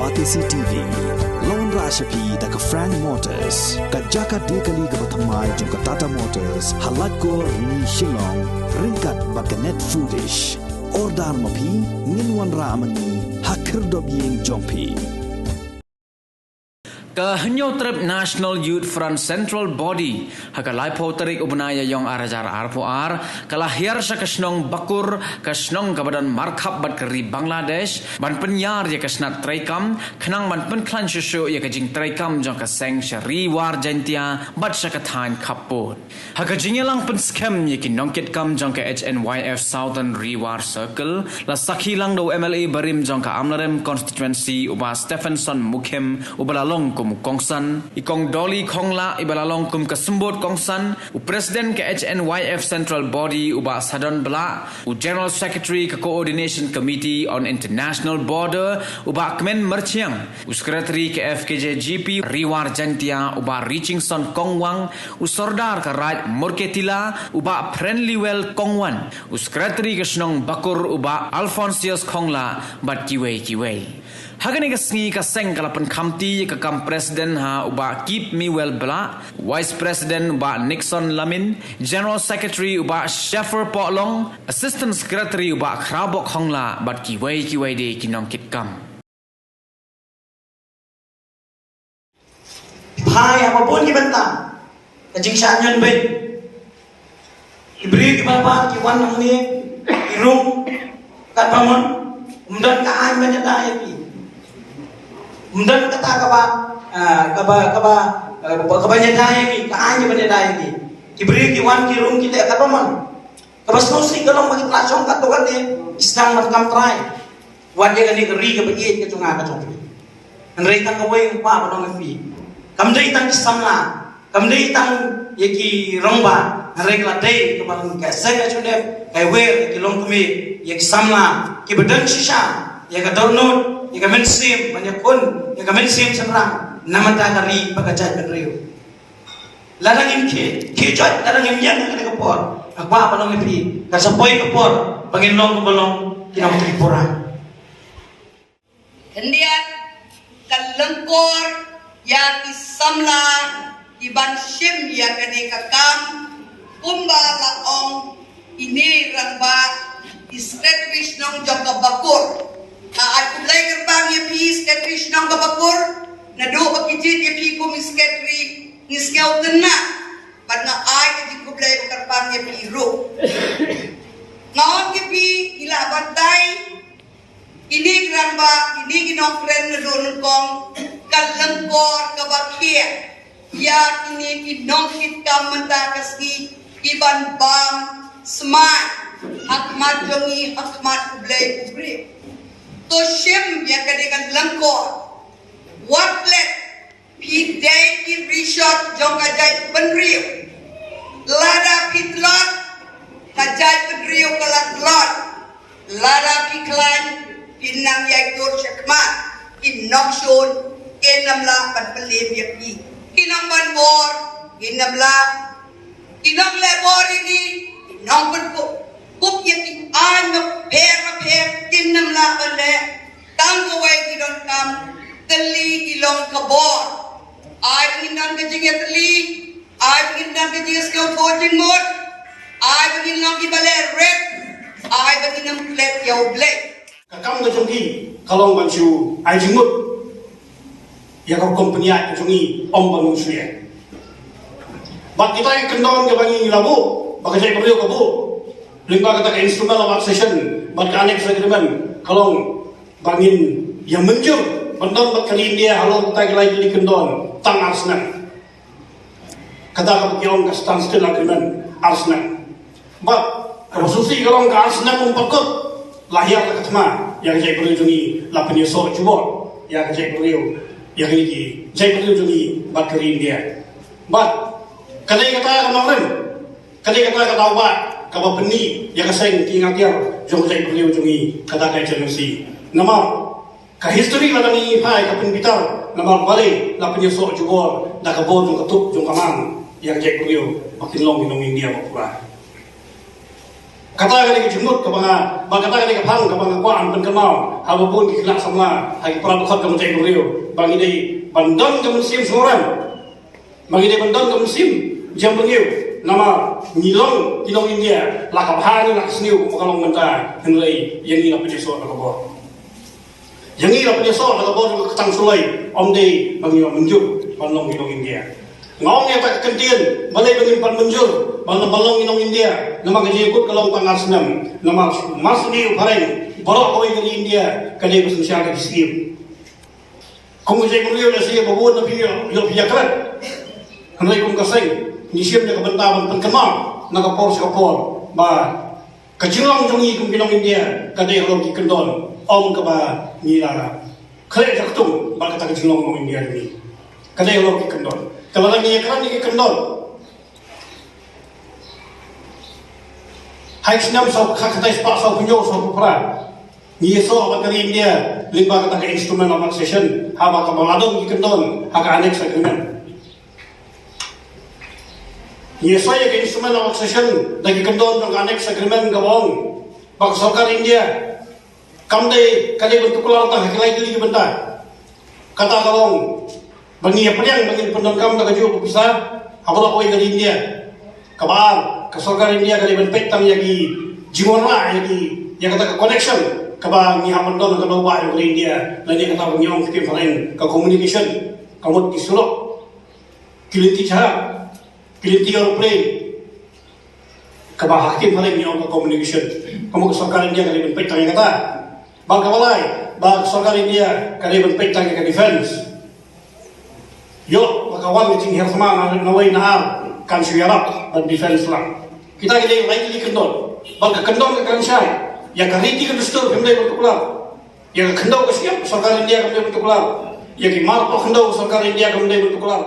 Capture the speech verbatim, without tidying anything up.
Batesi T V. Long rah sha phi da ka Frank Motors, ka jaka de kali kaba thymmai jong ka Tata Motors, ha Laitkor Rni Shillong, ryngkat bad ka Net Foodish. Order ma phi, ngin wanrah ma ngi ha khyrdop ïing jong phi. Ka Hynñiewtrep National Youth Front Central Body ha ka laiphew tarik u bnai Ïaiong ar hajar arphew ar ka la hiar sha ka shnong Bakur, ka shnong kaba don markhap bad ka ri Bangladesh, ban pynïar ïa ka snat treikam, khnang ban pynkhlaiñ shuh shuh ïa ka jingtreikam jong ka seng sha Ri War Jaintia bad sha ka thaiñ khappud. Ha ka jingïalang pynskhem ïa ki nongkitkam jong ka H N Y F Southern Ri War Circle, la sakhi lang da u M L A barim jong ka Amlarem Constituency, u Bah Stephenson Mukhem, uba la long kum u kongsan, i Kong Dolly Khonglah, iba la long kum ka symbud kongsan, u President ka H N Y F Central Body, u Bah Sadon Blah, u General Secretary ka Coordination Committee on International Border, u Bah Kmen Merchiang, u Secretary ka F K J G P Ri War Jaintia, u Bah Richingson Kongwang, u Sordar ka Raid Murketila, u Bah Friendlywell Kongwan, u Secretary ka shnong Bakur, u Bah Alphonsius Khonglah, bad kiwei kiwei. Ha kane ka sngi ka seng ka la pynkhamti ïa ka kam President ha u Bah Keepmewell Blah, Vice President u Bah Nixon Lamin, General Secretary u Bah Sheffer Pohlong, Assistant Secretary u Bah Khrawbok Khonglah, bad kiwei kiwei de ki nongkitkam. Phai haba bun ki bynta ka jingshah ñion beiñ. Ki briew kiba bha ki wan hangne ki rung katba mon, ym don ka aiñ ban ïada ïa ki. Ym don kata kaba, ah, kaba, kaba, ah, kaba ïada ïa ki, ka aiñ ban ïada ïa ki. Ki briew ki wan ki rung ki leh katba mon. Kaba sngewsih ka long ba ki la shong katto katne, ki sdang ban kam trai. Wat ïa kane ka ri kaba ïeit ka jong nga ka jong phi. Hynrei tang kawei nga kwah ban ong ïa phi. Kam dei tang ki samla, kam dei tang ïa ki rangbah, hynrei ka la dei kaba ka seng ka jong phi, ka wer ïa ki longkmie, ïa ki samla, kiba don shisha ïa ka dohnud, ïa ka mynsiem ban ïakhun, ïa ka mynsiem shynrang na bynta ka ri bad ka jaitbynriew. Lada ngim khie, khie jot, lada ngim ïeng ha kane ka por, nga kwah ban ong ïa phi, ka sa poi ka por ba ngin long kumba long ki nong Tripura. Khyndiat, ka lyngkor ïa ki samla kiban shim ïa kane ka kam, kumba la ong ine i rangbah, i Secretary Shnong jong ka Bakur. Nga ai khublei kyrpang ïa phi, Secretary Shnong ka Bakur, naduh ba ki jied ïa phi kum i Secretary, ngi sngewtynnat bad nga ai ka jingkhublei ba kyrpang ïa phi ruh. Nga ong ïa phi, ngi lah batai, kine ki rangbah, kine ki nongkren naduh nyngkong, ka lyngkor kaba khia ïa kine ki nongkitkam mynta ka sngi, kiban bam smai ha khmat jong ngi, ha khmat U Blei U Briew. To shim ïa kane ka lyngkor. Wat klet, phi dei ki rishot jong ka jaitbynriew. Lada phi tlot, ka jaitbynriew ka la tlot. Lada phi khlaiñ, phin nang ïai tur shakhmat. Ki nongshun kin ym lah ban pynlip ïa phi. Ki nongban bor kin ym lah. Ki nongleh bor ïa ngi, ki nongpynkup, kup ïa ki aiñ bapher bapher kin ym lah ban leh. Tang kawei ki donkam, tylli ki long ka bor. Ai ba ngin don ka jingïatylli, ai ba ngin don ka jingïasngewthuh jingmut, ai ba ngin long kiba leh rit, ai ba ngin ym klet ïa U Blei. Ka kam ka jong ki ka long ban shu ai jingmut ïa ka rukom pynïaid ka jong ngi, ym ban shu ïa. Bad kita ki kyndon kaba ngi la buh, ba ka jaitbynriew ka buh lyngba kata ka Instrument of Accession bad ka Annex Agreement, ka long ba ngin ïa mynjur ban don bad ka ri India halor kata ki lai tylli ki kyndon tang ar snem. Kata kaba ki ong ka Standstill Agreement, ar snem. Bad kaba sngewsih ka long ka ar snem ym pat kut, la hiar la ka thma ïa ka jaitbynriew jong ngi, la pynïasoh jubor ïa ka jaitbynriew, ïa kine ki jaitbynriew jong ngi bad ka ri India. Bad ka dei kata ka nongrim, ka dei kata ka daw ba kaba pyni ïa ka seng ki ngatiar jong ka jaitbynriew jong ngi, kata ka H N O C. Namar ka history la dang ïa phai ka pynbitar, namar balei la pynïasoh jubor da ka bor jong ka tup jong ka mang ïa ka jaitbynriew ba kin long ki nong India ba pura. Kata ka dei ka jingmut kaba nga, ba kata ka dei ka phang kaba nga kwah ban pynkynmaw ha ba bun ki khynnah samla, ha ki para dkhot ka Mynjur Khynriu, ba ngi dei ban don ka mynsiem sngewrem, ba ngi dei ban don ka mynsiem jembrniew. Namar ngi long ki nong India, la ka bha ne la ka sniew, kumba ka long mynta, hynrei ïa ngi la pynïasoh da ka bor. Ïa ngi la pynïasoh da ka bor jong ka ktang suloi, ym dei ba ngi la mynjur ban long ki nong India. Nga ong ïa kata ka kyntien, balei ba ngim pat mynjur ban, ban long ki nong India? Namar ka jingïakut ka long tang ar snem. Namar mar snem u phareng, baroh kawei ka ri India ka dei ba synshar da ki syiem. Kum ka jingmut ïa lehse ba bun na phi ïoh, ïoh phi ïakren. Hynrei kum ka seng, ngi shim ïa ka bynta ban pynkynmaw na ka por sha ka por ba ka jinglong jong ngi kum ki nong India ka dei halor ki kyndon, ym kaba ngi la khleh jaktung bad kata ka jinglong nong India jong ngi. Ka dei halor ki kyndon. Te lada ngi ïakren ïa ki kyndon, ha ki snem saw, ha ka khatkhyndai spah sawphew hynñiew, sawphew phra, ngi ïasoh bad ka ri India lyngba kata ka Instrument of Accession, haba kaba la don ki kyndon ha ka Annex Agreement. Ngi ïasoh ïa ka Instrument of Accession da ki kyndon jong ka Annex Agreement kaba ong ba ka sorkar India kam dei, ka dei ban tuklar tang ha ki lai tylli ki bynta. Kata ka long ba ngi ïa pdiang ba ngin pyndonkam da kajuh ka pisa ha baroh kawei ka ri India. Kaba ar, ka sorkar India ka dei ban peit tang ïa ki jingwanrah, ïa ki, ïa kata ka connection kaba ngi hap ban don ha ka nongbah jong ka ri India, lane kata ba ngi ong ha ka ktien phareng ka communication, ka mut ki surok, ki lynti jahaj, ki lynti aeroplane, kaba ha ka ktien phareng ngi ong ka communication. Ka mut ka sorkar India ka dei ban peit tang ïa kata. Bad kaba lai, ba ka sorkar India ka dei ban peit tang ïa ka defense. Ïoh, ba ka wan ka jinghiar thma na, na wei na ar, kan shu ïarap ban defense lang. Kita ki dei lai tylli ki kyndon. Bad ka kyndon ka kren shai, ïa ka riti ka dustur phim dei ban tuklar. Ïa ka khyndew ka shyiap, sorkar India kam dei ban tuklar. Ïa ki mar phew khyndew, sorkar India kam dei ban tuklar.